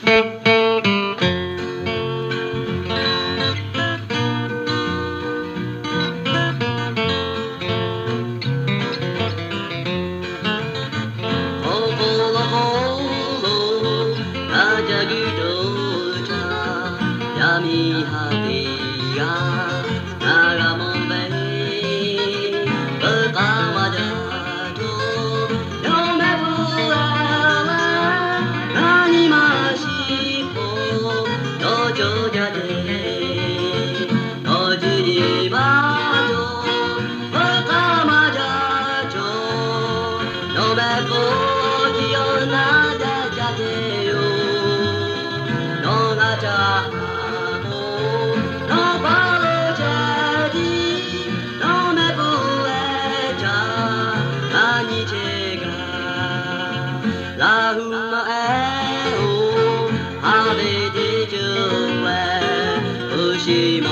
Awˬ hk'aw lo k'o lo, a ca guiˬ cawˬ caˇ, yaˇ miˇ haꞈ teˇ g'aˇ, ngaˬ g'a mawˬ ve, peuˬ k'aˇ maˇ jaˇ cawˬ. Yawˇ mehˆ hpu a la, ngaˬ nyi ma shiˍ k'o, yawˇ cawˬ jaˇ ve, yawˇ jiˇ nyi maˇ cawˬ, peuˬ k'aˇ maˇ jaˇ cawˬ. Nawˬ mehˆ k'o, chi yawˇ naˉ jaˇ jaˇ ve yoˬ. Nawˬ ngaˬ caˇ k'o, nawˬ paˍ lo chehˇ tiˉ, nawˬ mehˆ k'o ehˉ caˇ, ngaˬ nyi chehˇ gaˇ. Laˇ hu maˇ ehˉ-oˬ, haˍ ve teˇ ceuˬ wehˬ, uˉ shiˍ